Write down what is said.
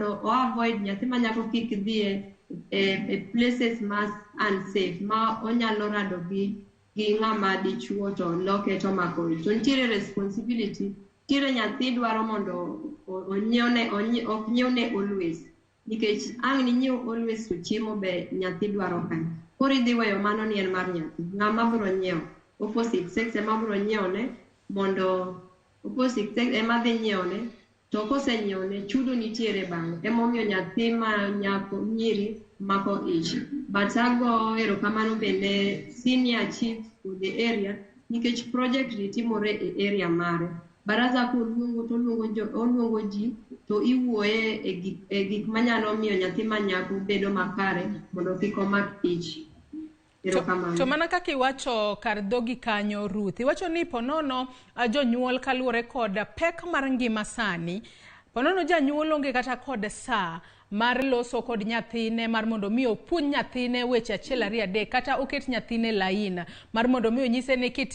Mondo o avoid nyathi ma nyako kik dhi e places ma unsafe ma onyalo rado gi ng'ama dichuo to loke to omako ich. To nitiere responsibility, nitiere nyathi dwaro mondo onyiewne, ok nyiewne always, nikech ang' ninyiew always to chiemo be nyathi dwaro kanyo. Koro idhi weyo mano ni en mar nyathi. Ng'ama biro nyiewo? Opposite sex ema biro nyiewne, mondo opposite sex ema dhi nyiewne. To kosenyiewne, chudo nitiere bang'e. Emomiyo nyathi ma nyako nyiri mako ich. But ago erokamano bende senior chief for the area, nikech project ni timore e area mare. Baraza koluongo to oluongo ji to iwuoye e gik manyalo miyo nyathi ma nyako bedo makare mondo kik omak ich. Erokamano. To mana kaka iwacho kar dhogi kanyo, Ruth, iwacho ni ponono jonyuol kaluwore kod pek mar ngima sani, ponono janyuol onge kata kod saa mar loso kod nyathine mar mondo mi opuonj nyathine weche achiel ariyo adek, kata oket nyathine lain mar mondo mi onyise ni kit